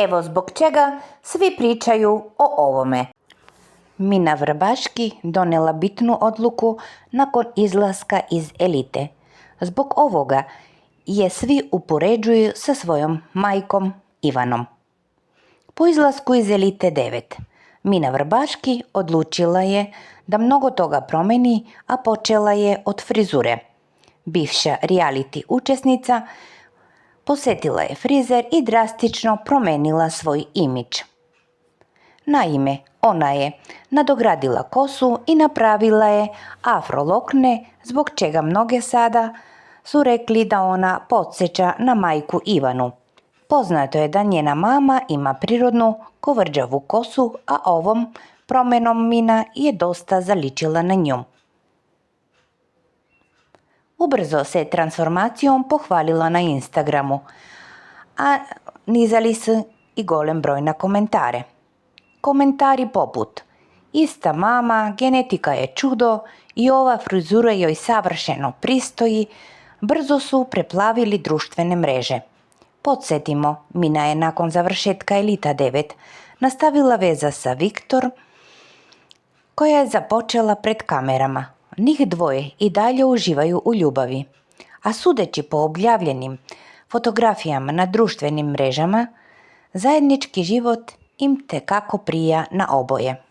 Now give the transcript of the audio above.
Evo zbog čega svi pričaju o ovome. Mina Vrbaški donijela bitnu odluku nakon izlaska iz elite. Zbog ovoga je svi upoređuju sa svojom majkom Ivanom. Po izlasku iz elite 9, Mina Vrbaški odlučila je da mnogo toga promeni, a počela je od frizure. Bivša reality učesnica posjetila je frizer i drastično promenila svoj imidž. Naime, ona je nadogradila kosu i napravila je afro lokne, zbog čega mnoge sada su rekli da ona podsjeća na majku Ivanu. Poznato je da njena mama ima prirodnu kovrđavu kosu, a ovom promjenom Mina je dosta zaličila na nju. Ubrzo se transformacijom pohvalila na Instagramu, a nizali su i golem broj na komentare. Komentari poput: ista mama, genetika je čudo i ova frizura joj savršeno pristoji, brzo su preplavili društvene mreže. Podsjetimo, Mina je nakon završetka Elita 9 nastavila veza sa Viktor, koja je započela pred kamerama. Njih dvoje i dalje uživaju u ljubavi, a sudeći po objavljenim fotografijama na društvenim mrežama, zajednički život im tekako prija na oboje.